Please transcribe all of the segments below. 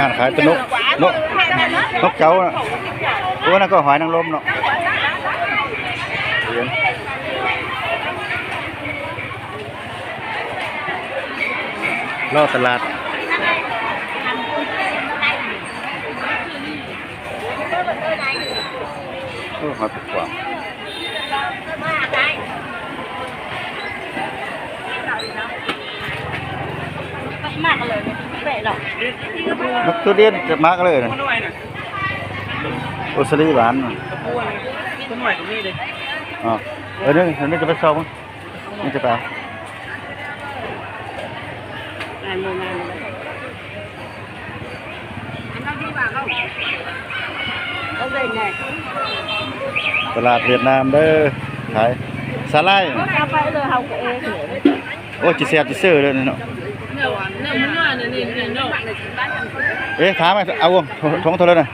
ຮ້ານຂາຍແຕ່ນົກ ນົກ ນົກເຈົ້ານະ. ໂອ້ ນັ້ນກໍຫອຍນາງລົມເນາະ. ລໍຕະຫຼາດ. ໂອ້ ຫອຍປົກກວາງ. ມັກທຸລຽນຈະມັກເລີຍນະ. ໂອ ສາລີຫວານ. ອໍ ເອີ ນີ້ ນີ້ຈະໄປຊອກມັນ. ນີ້ຈະໄປເອົາ. ຕະຫຼາດຫວຽດນາມເດີ ຂາຍສາຫຼ່າຍ. ໂອ້ ຊິແຊບຊິເຊີເດີເນາະ. ເອ ຖາມເອົາຖົງເທົ່າໃດນະ?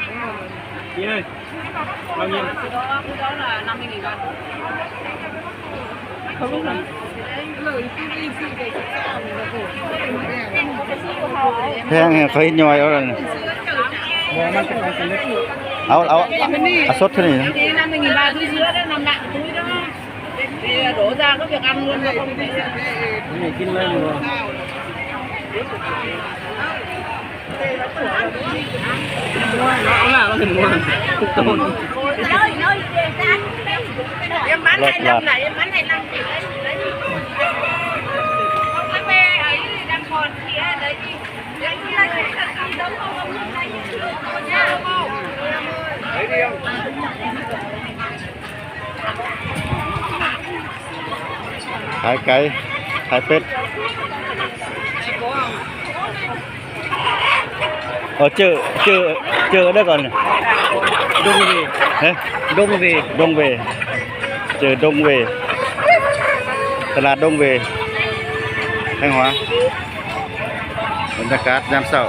ແພງແຮງ ເຂົາເຮັດຍ່ອຍເອົາແລ້ວນີ້. ບໍ່ ມັນເປັນຂອງສຳເລັດ. ເອົາ ເອົາ ເອົາສົດເທົ່ານີ້ນະ. ນີ້ກິນເລີຍບໍ່? ຂາຍໄກ່ ຂາຍເປັດ. ເອີ ເຈີ ເຈີ ເຈີເດີກ່ອນ. ດົງເວ. ຮະ? ດົງເວ. ດົງເວ. ເຈີດົງເວ ຕະຫຼາດດົງເວ ແຂວງຫົວ. ບັນຍາກາດຍາມເຊົ້າ.